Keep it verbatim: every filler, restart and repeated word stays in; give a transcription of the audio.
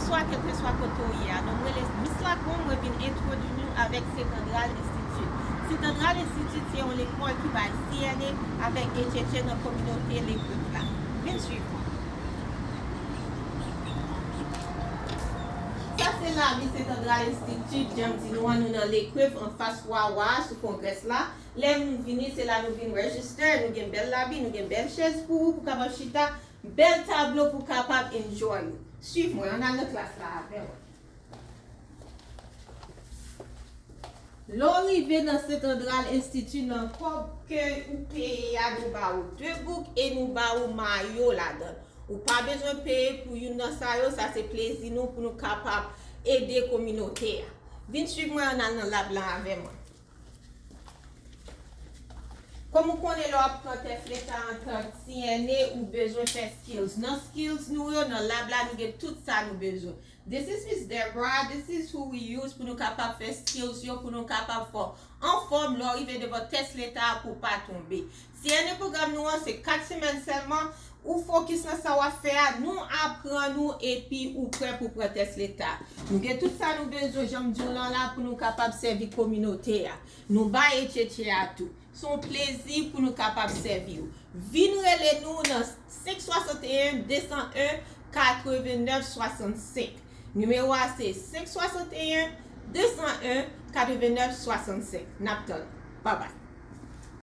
Bonswa, kèlkeswa kote w ye a. Non m rele Miss Lacombe, mwen vin entwodui nou avèk Setandral Institute. Setandral Institute se yon lekòl ki bay C N A avèk H H A nan kominote Lekrèv la. Vin swiv mwen. Sa se labi Setandral Institute, jan m di nou an, nou nan Lekrèv anfas Wawa sou Congress la. Lè moun vini, se la nou vin register, nou gen bèl labi, nou gen bèl chèz pou ou, pou kapab chita, bèl tablo pou kapab enjoy ou. Swiv mwen, ann al nan klas la avè mwen. Lè w rive nan Setandral Institute nan kòb ke ou peye a, nou ba ou de bouk e nou ba ou mayo ladan l. Ou pa bezwen peye pou youn nan sa yo, sa se plezi nou pou nou kapab ede kominote a. Vin swiv mwen, ann al nan lab la avè mwen. Kòm ou konnen, lè w ap pran tès leta antank C N A, ou bezwen fè skills. Nan skills nou yo, nan lab la, nou gen tout sa nou bezwen. This is Miss Deborah, this is who we use pou nou kapab fè skills yo, pou nou kapab fè w anfòm lè w rive devan tès leta a pou w pa tonbe. C N A pwogram nou an se kat semèn sèlman, ou fokis nan sa w ap fè a, nou aprann ou epi ou prè pou pran tès leta. Nou gen tout sa nou bezwen, jan m di w lan la, pou nou kapab sèvi kominote a. Nou bay H H A a tou. Se yon plezi pou nou kapab sèvi w. Vin rele nou nan senk swasanteyen de san en katrevennnèf swasannsenk. Nimewo a se senk swasanteyen de san en katrevennnèf swasannsenk. N ap tann ou. Babay.